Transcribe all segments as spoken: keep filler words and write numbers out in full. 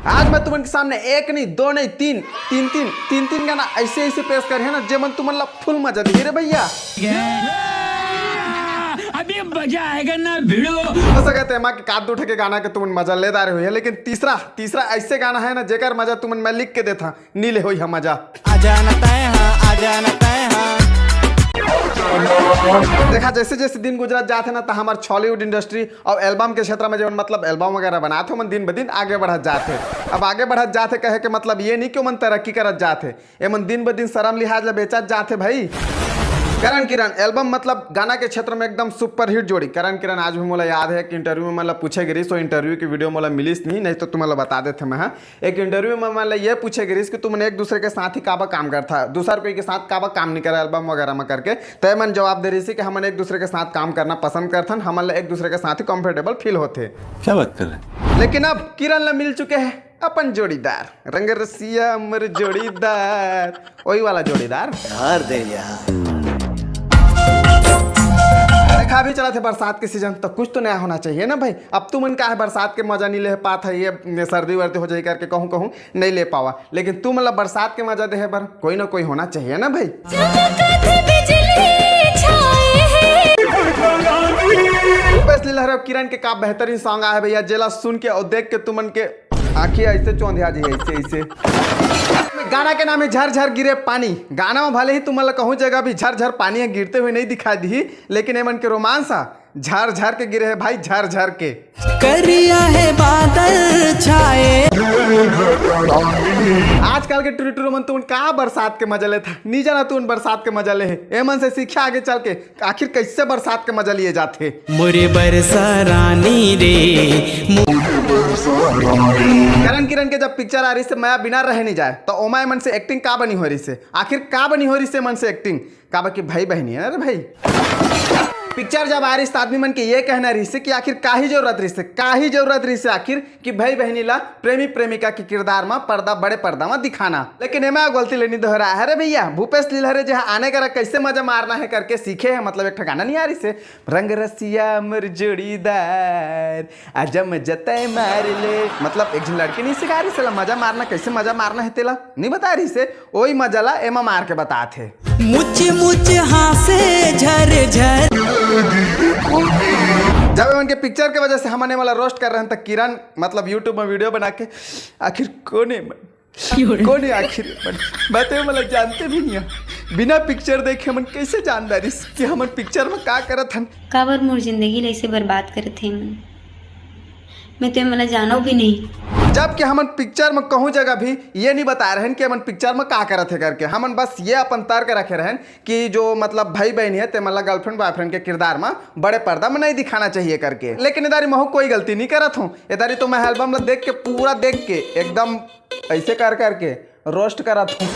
आज मैं तुमन के सामने एक नहीं, दो नहीं, तीन, तीन, तीन, तीन, तीन गाना ऐसे, ऐसे पेश करे हे ना, जेमन तुमन ला फुल मजा दिही रे भैया। अभी मजा आएगा ना भिड़ो। हो सकत हे एमा के आध दू ठे के गाना के तुमन मजा ले डारे होही, लेकिन तीसरा, तीसरा ऐसे गाना हे ना, जेकर मजा तुमन मैं लिख के देथंव, नी ले होही मजा। आ जाना तय हाँ, आ जाना तय हाँ। देखा, जैसे जैसे दिन गुजरत जात हे ना, त हमर Chhollywood industry अउ album के क्षेत्र में जेमन मतलब album वगैरह बनात हे, ओमन दिन ब दिन आगे बढ़त जात हे। अब आगे बढ़त जात हे कहे के मतलब ये नहीं कि ओमन तरक्की करत जात हे, एमन दिन ब दिन शरम लिहाज ला बेचत जात हे भाई। करण किरण album मतलब गाना के क्षेत्र में एकदम superhit जोड़ी। करण किरण आज भी मोला याद हे, एक interview में मोला पूछे गे रिहिस, वो interview के video मोला मिलिस नहीं, नहीं तो तुमन ला बता देथंव मैं, हाँ। एक interview में मोला ये पूछे गे रिहिस कि तुमन एक दूसरे के साथ ही काबर काम करथा, दूसर कोई के साथ काबर काम नहीं करा album वगैरह में करके, त एमन जवाब दे रिहिस कि हमन एक दूसरे के साथ काम करना पसंद करथन, हमन ला एक दूसरे के साथ ही comfortable feel होथे। क्या बात कर रहे हैं? लेकिन अब किरण ला मिल चुके हे अपन जोड़ीदार, रंग रसिया मोर जोड़ीदार, वही वाला जोड़ीदार। यार दे यार। देखा, अभी चलत हे बरसात के season, त कुछ तो नया होना चाहिए ना भाई। अब तुमन का हे बरसात के मजा नहीं ले पात हे, ये सर्दी वर्दी हो जाही करके कहूँ कहूँ नहीं ले पावा, लेकिन तुमन ला बरसात के मजा देहे बर कोई ना कोई होना चाहिए ना भाई। चमकत बिजली छाए हे। भूपेश लीलहरे अउ किरण के का बेहतरीन song आए हे भैया, जेला सुन के अउ देख के तुमन के आँखी ऐसे चौंधिया जी, ऐसे, ऐसे। गाना के नाम हे झर झर गिरे पानी। गाना में भले ही तुमन ला कहूँ जगह भी झर झर पानी ह गिरते हुए नहीं दिखा दिही, लेकिन एमन के romance ह झर झर के गिरे हे भाई, झर झर के। करिया हे बादल छाए। आजकल के टुरी टुरी मन तुमन का बरसात के मजा लेथा, नी जाना तुमन बरसात के मजा ले हे। एमन से सीखिया आगे चल के आखिर कैसे बरसात के मजा लिए जाथे। मोरे बरसा रानी रे, मो- करण किरण के जब picture आ रहिस हे मया बिना रहे नहीं जाए, त ओमा एमन से acting का बनी हो रहिस हे? आखिर का बनी हो रहिस हे एमन से acting? काबर कि भाई बहिनी हे ना रे भाई। Picture जब आ रहिस त आदमी मन के ये कहना रहिस हे कि आखिर काहे जरूरत रहिस हे, काहे जरूरत रहिस हे आखिर कि भाई बहिनी ला प्रेमी प्रेमिका के किरदार म पर्दा, बड़े पर्दा म दिखाना। लेकिन एमा गलती ले नी दोहराए हे रे भैया। भूपेश लीलहरे जे ह आने करा कैसे मजा मारना हे करके सीखे हे, मतलब एक ठो गाना नहीं आ रहिस हे, रंग रसिया मोर जोड़ीदार, आजा मजा तय मार ले। मतलब एक झन लड़की नहीं सिखा रहिस हे ला मजा मारना, कैसे मजा मारना हे तेला नहीं बता रहिस हे, वही मजा ला एमा मार के बतात हे। मुच मुच हाँसे झर झर। जब एमन के picture के वजह से हमन एमन ला roast करे रहेन, त किरण मतलब YouTube में video बना के, आखिर कोन हे एमन? कोन हे आखिर एमन? मैं तो एमन ला जानते भी नहीं हे। बिना picture देखे एमन कैसे जान डारिस कि हमन picture में का करत हन? काबर मोर जिंदगी ला ऐसे बर्बाद करत हे एमन? मैं तो एमन ला जानों भी नहीं। जबकि हमन picture में कहूँ जगह भी ये नहीं बताए रहेन कि हमन picture में का करत हे करके। हमन बस ये अपन तर्क रखे रहेन कि जो मतलब भाई बहिनी हे, तेमन ला girlfriend boyfriend के किरदार में बड़े पर्दा में नहीं दिखाना चाहिए करके। लेकिन एदारी महू कोई गलती नहीं करत हूँ। एदारी तो मैं album ला देख के, पूरा देख के, एकदम ऐसे कर करके roast करत हूँ।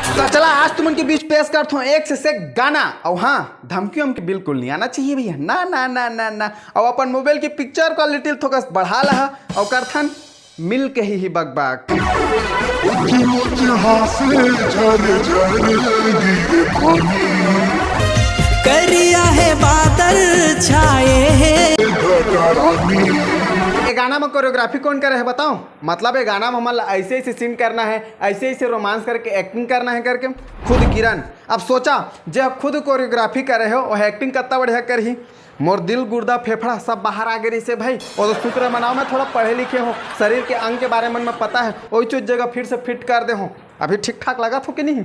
त चला, आज तुमन के बीच पेश करत हूँ एक से एक गाना। अउ हाँ, धमकी वमकी बिल्कुल नहीं आना चाहिए भैया, ना, ना, ना, ना, ना। अउ अपन mobile की picture quality थोकस बढ़ा लहा, अउ करथन मिल के ही, ही बकबक। मुझे, मुझे हाँसे झर झर गिरे पानी। करिया हे बादल छाए हे। घटा रानी। ये गाना में choreography कौन करे हे बताओ? मतलब ये गाना में हमन ला ऐसे ऐसे scene करना हे, ऐसे ऐसे romance करके acting करना हे करके खुद किरण। अब सोचा, जे खुद choreography करे हो, वो acting कितना बढ़िया करही। मोर दिल, गुर्दा, फेफड़ा सब बाहर आ गे रहिसे भाई। वो तो शुक्र मनाओ मैं थोड़ा पढ़े लिखे हूँ, शरीर के अंग के बारे में मैं पता हे, वही चीज जगह फिर से fit कर दे हूँ। अभी ठीक ठाक लगत हूँ कि नहीं?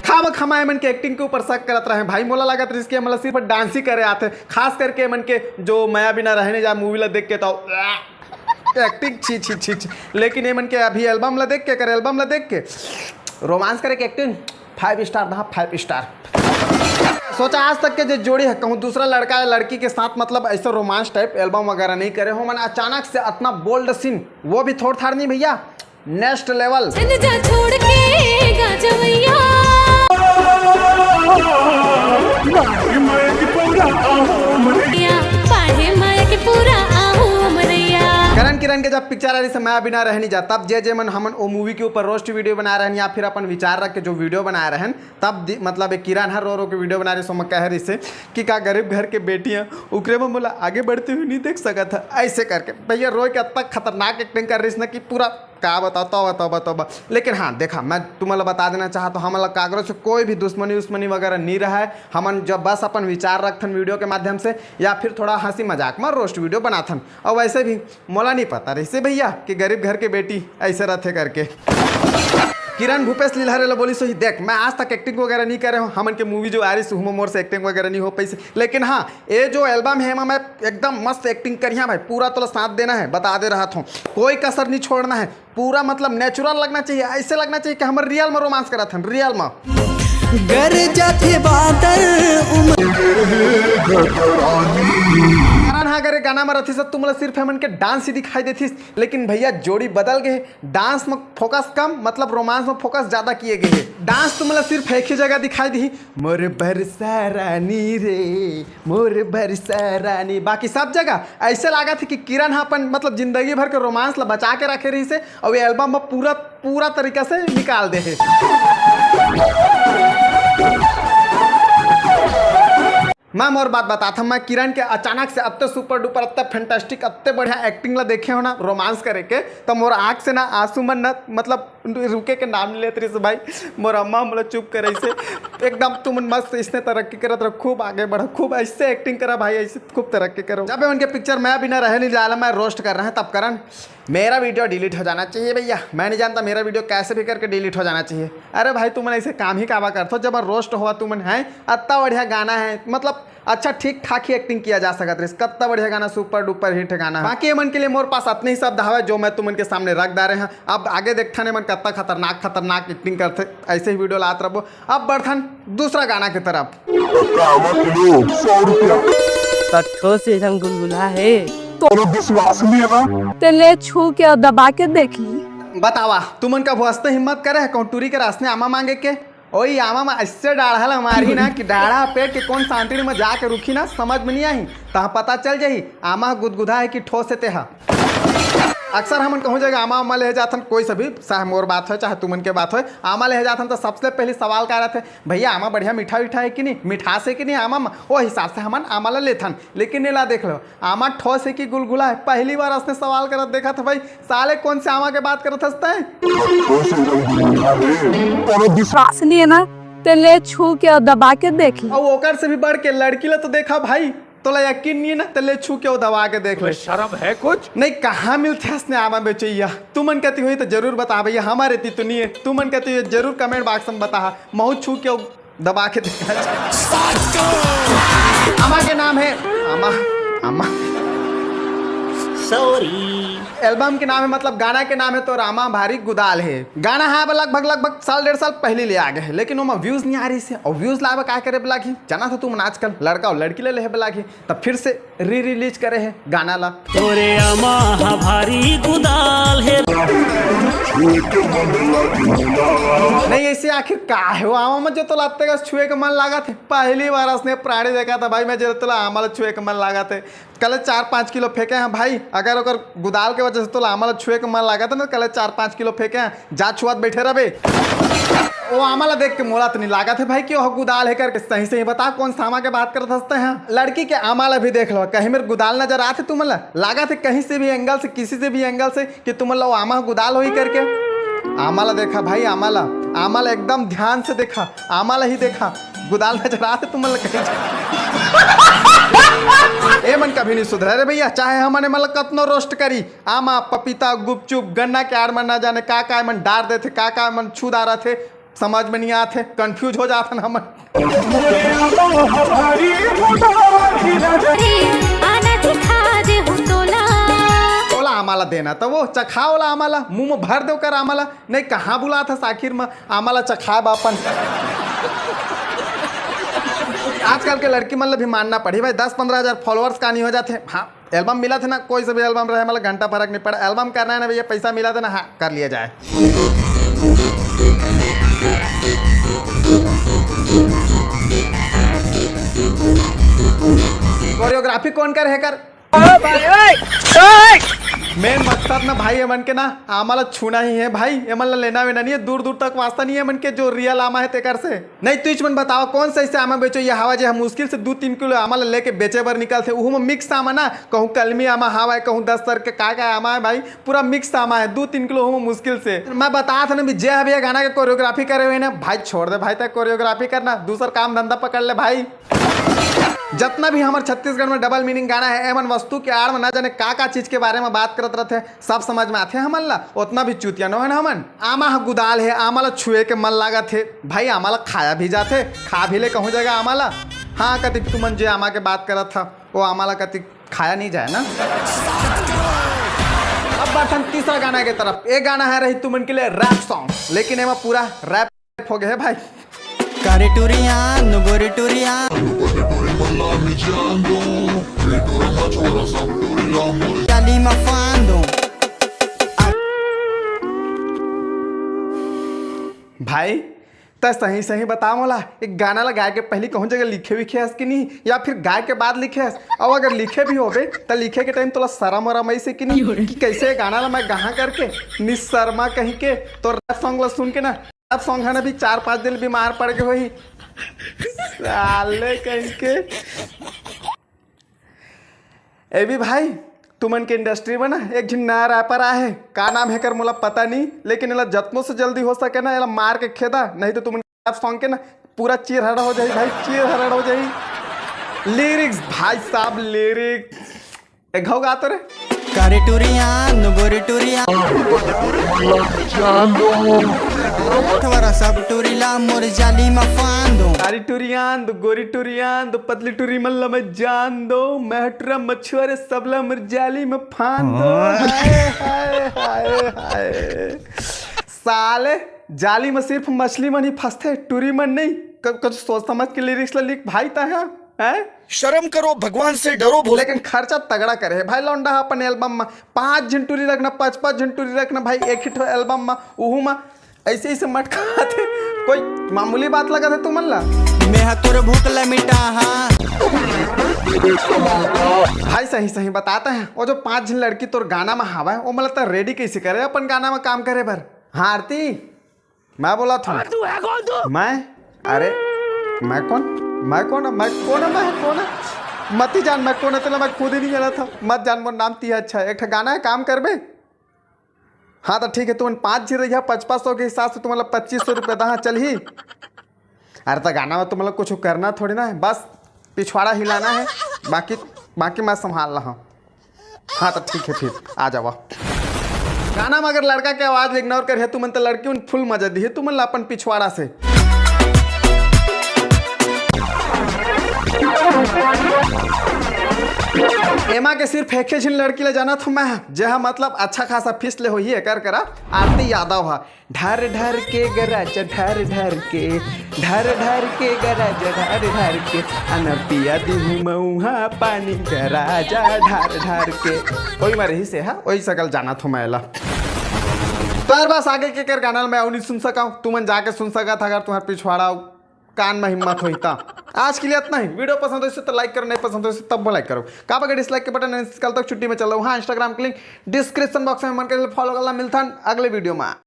खाम खमा एमन के acting के ऊपर शक करत रहे भाई। मोला लगत रहिस कि एमन ला सिर्फ dance ही करे आथे, खास करके एमन के जो मया बिना रहे नहीं जा movie ला देख के तो acting छी, छी, छी, छी। लेकिन एमन के अभी album ला देख के, कर album ला देख के romance करे के acting five star दहा, five star। सोचा आज तक के जे जोड़ी हे, कहूँ दूसरा लड़का या लड़की के साथ मतलब ऐसा romance type album वगैरह नहीं करे हो, मन अचानक से इतना bold scene, वो भी थोड़ थाड़ नहीं भैया, next level। चल जा छोड़ के गाँजवैया। पाहे माया के पूरा आहू मरैया। करण किरण के जब पिक्चर आ रही से मैं बिना रह नहीं जा, तब जे जे मन हमन ओ मूवी के ऊपर रोस्ट वीडियो बना रहे हैं या फिर अपन विचार रख के जो वीडियो बना रहे हैं, तब दि- मतलब एक किरण हर रो रो के वीडियो बना रही सो मैं कह रही से कि का गरीब घर के बेटी है, उकरे में मोला आगे बढ़ते हुए नहीं देख सकत है, ऐसे करके भैया रोए के अतक खतरनाक एक्टिंग कर रही ना कि पूरा का बताओ, तौबा, तौबा, तौबा। लेकिन हाँ, देखा, मैं तुम्हें बता देना चाहता हूँ, हमला काकरो से कोई भी दुश्मनी उश्मनी वगैरह नहीं रहा है। हमन जब बस अपन विचार रखथन वीडियो के माध्यम से या फिर थोड़ा हंसी मजाक में रोस्ट वीडियो बनाथन। और वैसे भी मोला नहीं पता रही से भैया कि गरीब घर के बेटी ऐसे रहते करके। किरण भूपेश लिलहरे ला बोली सोही, देख, मैं आज तक एक्टिंग वगैरह नहीं करे हूँ, हमन के मूवी जो आ रही सुहमो मोर से एक्टिंग वगैरह नहीं हो पैसे, लेकिन हाँ, ये जो एल्बम है, एमा मैं एकदम मस्त एक्टिंग करिया भाई, पूरा तोला साथ देना है, बता दे रहा था, कोई कसर नहीं छोड़ना है, पूरा मतलब नेचुरल लगना चाहिए, ऐसे लगना चाहिए कि हमर रियल में रोमांस करत हन, रियल में। गर जाथे बादर उम- कारण हाँ, अगर ये गाना में रथिस, तुमला सिर्फ हमन के डांस ही दिखाई देथिस, लेकिन भैया जोड़ी बदल गए, डांस में फोकस कम, मतलब रोमांस में फोकस ज्यादा किए गए है। डांस तुमला सिर्फ एक ही जगह दिखाई दी, मोर बरसा रानी रे, मोर बरसा रानी। बाकी सब जगह ऐसे लागत है कि किरण हा अपन मतलब जिंदगी भर के रोमांस ला बचा के रखे रही से, और ये एल्बम में पूरा पूरा तरीका से निकाल दे है। मैं मोर बात बताता हूँ, मैं किरण के अचानक से अत्ते सुपर डुपर, अत्ते फैंटास्टिक, अत्ते बढ़िया एक्टिंग ला देखे हो ना रोमांस करे के, तो मोर आँख से ना आंसू मन ना मतलब रुके के नाम नहीं लेत रहिस भाई। मोर अम्मा मोला चुप करे से एकदम, तुमन मस्त इसने तरक्की करत रहो, खूब आगे बढ़ो, खूब ऐसे एक्टिंग करा भाई, ऐसे खूब तरक्की करो। जब उनके पिक्चर मैं बिना रहे नहीं जाना, मैं रोस्ट कर रहे हैं तब करण, मेरा वीडियो डिलीट हो जाना चाहिए भैया। मैं नहीं जानता मेरा वीडियो कैसे भी करके डिलीट हो जाना चाहिए। अरे भाई, तुमन ऐसे काम ही काबा करथो जब रोस्ट हुआ तुमन है, अत्ता बढ़िया गाना है, मतलब अच्छा ठीक ठाक ही एक्टिंग किया जा सकत रहिस। कत्ता बढ़िया गाना, सुपर डुपर हिट गाना है। बाकी एमन के लिए मोर पास अतने ही शब्द हवे जो मैं तुमन के सामने रख डारे हैं। अब आगे देखथन एमन कत्ता खतरनाक खतरनाक एक्टिंग करथे, ऐसे ही वीडियो लात रहो। अब बढ़थन दूसरा गाना की तरफ। कावत लोग सौ रुपया। त ठोस जइसन गुलगुला हे। तोरो विश्वास नहीं है ना? ते ले छू के और दबा के देख ली। बतावा, तुमन का भुआस्ते हिम्मत करे है कौन टूरी के रासने आमा मांगे के? ओई आमा में ऐसे डाढ़ा ला मारही ना कि डाढ़ा पेट के कौन सांतड़ी में जाके रुकी ना, समझ में नहीं आही। तहाँ पता चल जाही आमा गुदगुदा है कि ठोस है तेहा। अक्सर हमन कहूँ जगह आमा, आमा ले जाथन, कोई से भी, चाहे मोर बात होय, चाहे तुमन के बात होय, आमा ले जाथन तो सबसे पहले सवाल का रहथे, भैया आमा बढ़िया मीठा वीठा है कि नहीं, मिठास है कि नहीं आमा में? ओ हिसाब से हमन आमा ला लेथन। लेकिन एला देख लो, आमा ठोस है कि गुलगुला है? पहली बार असने सवाल करत देखा था भाई, साले कौन से आमा के बात करत हस तैं? विश्वास नहीं है ना, ते ले छू के और दबा के देख ले। और ओकर से भी बढ़ के लड़की ला तो देखा भाई, तोला यकीन नहीं है ना, ते ले छू के वो दबा के देख ले। शर्म है कुछ? नहीं, कहाँ मिलथे असने आमा बेचैया? तुमन कती होही तो जरूर बता भैया, हमारे ती तो नहीं है। तुमन कती होही जरूर कमेंट बॉक्स में बता, महू छू के वो दबा के देखा। आमा के नाम है आमा, आमा। सॉरी। एल्बम के नाम है, मतलब गाना के नाम है तो रामा भारी गुदाल है। गाना है अब लगभग, लगभग साल डेढ़ साल पहले ले आ गए हैं, लेकिन ओमा व्यूज नहीं आ रही से, और व्यूज लावे का करे लागही, जाना था तुमन आजकल लड़का और लड़की ले लेहे लागही, तब फिर से री रिलीज करे है गाना ला। तोरे आमा हा भारी गुदाल है। नहीं, ऐसे आखिर का है वो आमा में जो तो लाते का छुए के मन लागत है? पहली बार असने प्राणी देखा था भाई मैं, जो तोला आमा ला छुए के मन लागत है। कले चार पाँच किलो फेंके हैं भाई, अगर ओकर गुदाल के वजह से तोला आमा ला छुए के मन लागत है ना, कले चार पाँच किलो फेंके हैं, जा छुआत बैठे रहबे। ओ आमा ला देख के मोला तो नहीं लागत है भाई कि ओह गुदाल है करके। सही सही बता कौन सा आमा के बात करत हस तैं? लड़की के आमा ला भी देख लो, कहीं मेर गुदाल नजर आत है तुमन ला? लागत है कहीं से भी एंगल से, किसी से भी एंगल से कि तुमन ला ओ आमा गुदाल होही करके। आमा ला देखा भाई, आमा ला, आमा ला एकदम ध्यान से देखा, आमा ला ही देखा, गुदाल नजर आत है तुमन ला कहीं? ए मन कभी नहीं सुधरे रे भैया, चाहे हमन एमन ला कतनो रोस्ट करी, आमा, पपीता, गुपचुप, गन्ना के आड़ में ना जाने का का एमन डार देथे, का का एमन छू डारथे, समझ में नहीं आथे, कंफ्यूज हो जाथन हमन। आना दिखा दे हूँ तोला। ओला आमा ला देना तो वो चखा, ओला आमा ला मुंह में भर दे ओकर आमा ला। नहीं, कहाँ बुलात हस आखिर में आमा ला चखाए बापन? आजकल के लड़की मन ला भी मानना पड़ी भाई, दस पन्द्रह हजार फॉलोअर्स का नहीं हो जाते। हाँ, एल्बम मिला था ना, कोई से भी एल्बम रहे, मतलब घंटा फर्क नहीं पड़ा। एल्बम करना है ना भैया, पैसा मिला था ना, हाँ, कर लिया जाए। कोरियोग्राफी कौन करे है कर? मेन मकसद ना भाई, एमन के ना आमा ला छूना ही है भाई। एमन ला लेना वेना नहीं है, दूर दूर तक वास्ता नहीं है एमन के, जो रियल आमा है तेकर से। नहीं, तुइच मन बताओ, कौन सा ऐसे आमा बेचो ये हवा, जे हम मुश्किल से दू तीन किलो आमा ला लेके बेचे बर निकलथे, उहू में मिक्स आमा ना, कहूँ कलमी आमा हवा है, कहूँ दस तर के का का आमा है भाई, पूरा मिक्स आमा है, दू तीन किलो उहू में मुश्किल से। मैं बता था ना भी, जे हवे ये गाना के कोरियोग्राफी करे हुए ना भाई, छोड़ दे भाई, तय कोरियोग्राफी करना, दूसर काम धंधा पकड़ ले भाई। जतना भी हमर छत्तीसगढ़ में डबल मीनिंग गाना है, एमन वस्तु के आड़ में ना जाने का का चीज के बारे में बात करत रहथे, सब समझ में आथे हमन ला। ओतना भी चूतिया नो है ना हमन। आमा ह गुदाल है, आमा ला छुए के मन लागत है भाई, आमा ला खाया भी जाथे, खा भी ले कहूँ जगह आमा ला। हाँ, कतिक तुमन जे आमा के बात करत था, वो आमा ला कतिक खाया नहीं जाए ना। अब बढ़थन तीसरा गाना के तरफ। एक गाना है रही तुमन के लिए रैप सॉन्ग, लेकिन एमा पूरा रैप हो गए है भाई। Kari turian, nuguri turian. Jali mafando. भाई, त सही सही बता मोला, एक गाना ला गाए के पहली कहूँ जगह लिखे विखे हस कि नहीं, या फिर गाए के बाद लिखे हस? और अगर लिखे भी होबे, त लिखे के टाइम तोला शरम वरम ऐसे कि नहीं कि कैसे गाना ला मैं गाहा करके निशर्मा कहीं के, तो रैप सॉन्ग ला सुन के ना, रैप सॉन्ग है ना, अभी चार पाँच दिन बीमार पड़ गए होही साले कहीं के। ए भी भाई, तुमन के इंडस्ट्री में ना एक झिन नया रैपर आए है, का नाम है कर मोला पता नहीं, लेकिन एला जतनो से जल्दी हो सके ना एला मार के खेदा, नहीं तो तुमन के रैप सॉन्ग के ना पूरा चीर हड़ा हो जाही भाई, चीर हड़ा हो जाही। लिरिक्स भाई साहब, लिरिक्स एक घाव गा तो रे। Kari turian, nuguri turian. Motho vara sab turi la mor jali mafando. कारी टुरियान दो, गोरी टुरियान दो, पतली टुरी मन ला मैं जान दो, मैं हटुरा मछुआरे सबला मोर जाली में फान दो। हाय, हाय, हाय, हाय। साले, जाली में सिर्फ मछली मन ही फंसथे, टुरी मन नहीं। क-, कुछ सोच समझ के लिरिक्स ला लिख भाई, तैं हा, हैं? शर्म करो, भगवान से डरो, भोले। लेकिन खर्चा तगड़ा करे है भाई लौंडा हा अपन एल्बम में। पांच झन टुरी रखना, पांच पांच झन टुरी रखना भाई, एक ही ठो एल्बम में, उहू में ऐसे ऐसे मटकाथे। कोई मामूली बात लगथे तुमन ला? मैं हा तोर भूख ला मिटा हा। भाई सही सही बताता है, वो जो पांच झन लड़की तोर गाना में हावय, वो मतलब रेडी कैसे करे अपन गाना में काम करे बर? हाँ आरती, मैं बोला था। अबे तू है कौन तू? मैं? अरे, मैं कौन? मैं कौन? मैं कौन? मैं कौन? मती जान, मैं कौन है तेला मैं खुद ही नहीं जाना था। मत जान मोर नाम ती है। अच्छा, एक ठा गाना है, काम करबे? हाँ, तो ठीक है, तुमन पाँच झी रहिया, पचपन सौ के हिसाब से तुम्हारा पच्चीस सौ रुपये दहा चलही। अरे, तो गाना में तुम्हारा कुछ करना थोड़ी ना है, बस पिछवाड़ा हिलाना है, बाकी, बाकी मैं संभाल रहा हूँ। हाँ, तो ठीक है, फिर आ जावा। गाना में अगर लड़का के आवाज ला इग्नोर करे तुमन, तो लड़की उन फुल मजा दी है तुमन ला अपन पिछवाड़ा से। एमा के सिर्फ एके झिन लड़की ला जाना था मैं, जेहा मतलब अच्छा खासा फीस ले होही एकर करा, आरती यादव हा। ढार ढार के गराज, ढार ढार के, ढार ढार के गराज, ढार ढार के, अन पिया दिहू मऊहा पानी गराज, ढार ढार के। ओई मा रही से हा, ओई सकल जाना थो मैं ला। तो यार बस आगे के कर गाना मैं अउ नहीं सुन सका हूँ, तुमन जाके सुन सका था अगर तुम्हारे पिछवाड़ा कान में हिम्मत होई ता। आज के लिए इतना ही। वीडियो पसंद हो इसे तो लाइक करो, नहीं पसंद हो इसे तब लाइक करो। काबर के डिसलाइक के बटन निकाल तक छुट्टी में चल रहा हूँ। हाँ, Instagram के लिंक डिस्क्रिप्शन बॉक्स में मन कर फॉलो कर ला। मिलथन अगले वीडियो में।